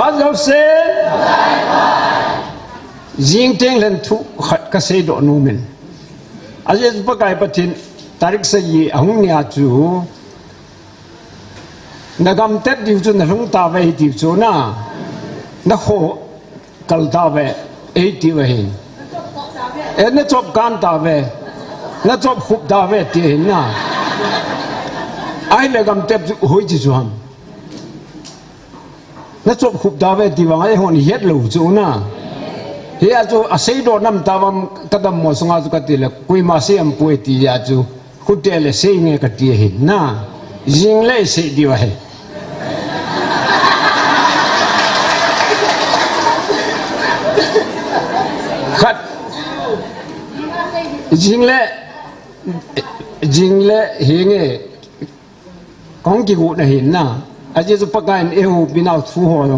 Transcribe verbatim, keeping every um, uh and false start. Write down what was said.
Ajo se. Jing teng lhen thu khat kasei doh nom in. Ajeh chu Pakai Pathen tarik sagi ahung nia chu. Na gamtet diu chu na lhung tauve tiu chu na. Na kho kal tauve, eitiu ahin. E, na chop kan tauve. Na chop khup tauve ti ahin na. Ahile gamtet chu hoiche chu ham. Na chop khup tauve ti vang a eihon ihet lou chu na. Hia chu asei doh nam tauvam kadammo sunga chu kati le, koima sei aum poi ti a chu. Khute le sei nge kati ahi na. Jing le sei diu ahi. Khat. Jing le, jing le hi nge. Kong kigu na hin na. Ajeh chu Pakai in eiho pinau thu ho